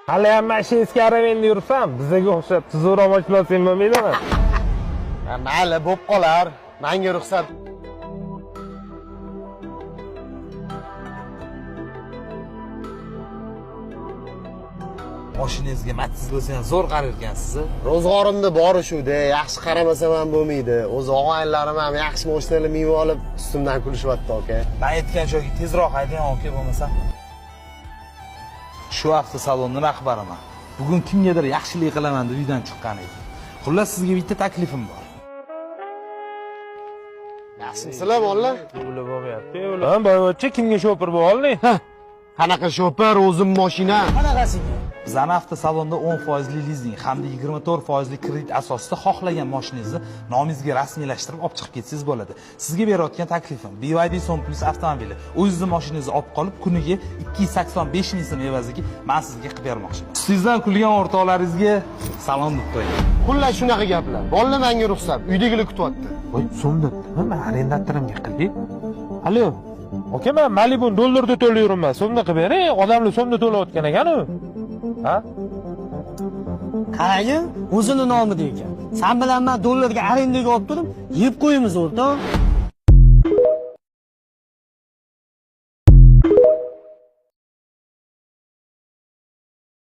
Hali ham mana shu eski aravangda yuribsan, bizaga o'xshab tuzukroq mashina olsang bo'lmaydimi? Ha, mayli, bo'p qolar. Menga ruxsat. Mashinangizga matsiz bo'lsa ham zo'r qarar ekansiz. Ro'zg'orimda bori shu-da, yaxshi qaramasam ham bo'lmaydi. O'zi og'aynilarim ham yaxshi mashinalar minib olib ustimdan kulishyapti aka. Man aytgan joyga tezroq haydang aka, bo'lmasa. Shu avtosalonni rahbariman. Bugun kimgadir yaxshilik qilaman deb uydan chiqqan edim. Xullas, sizga bitta taklifim bor. Yaxshimisizlar, bolalar? Ular bo'lmayapti, ular. Ha, boyvachcha kimga shopir bo'la olding? Qanaqa shopir, o'zim mashina. Qanaqasiga? Bizani avtosalonda 10% lizing hamda 24% kredit asosida xohlagan mashinangizni nomingizga rasmiylashtirib olib chiqib ketsangiz bo'ladi. Sizga berayotgan taklifim BYD Son Plus avtomobili. O'zingizni mashinangizni olib qolib, kuniga 285 ming so'm evaziga men sizga qilib bermoqchiman. Sizdan kulgan o'rtoqlaringizga salom deb qo'ying. Xullas shunaqa gaplar. Bolalar, menga ruxsat. Uydagilar kutyapti. Voy, so'm debdimi? Men arendatorimga qildik. Alo. Aka, men Malibu dollarda to'layverman. So'mda qilib bering. Odamlar so'mda to'layotgan ekan-u. Ha? Qaragin, o'zini nomida ekan. San bilan men dollarga arendaga olib turib, yeb qo'yamiz o'rtoq.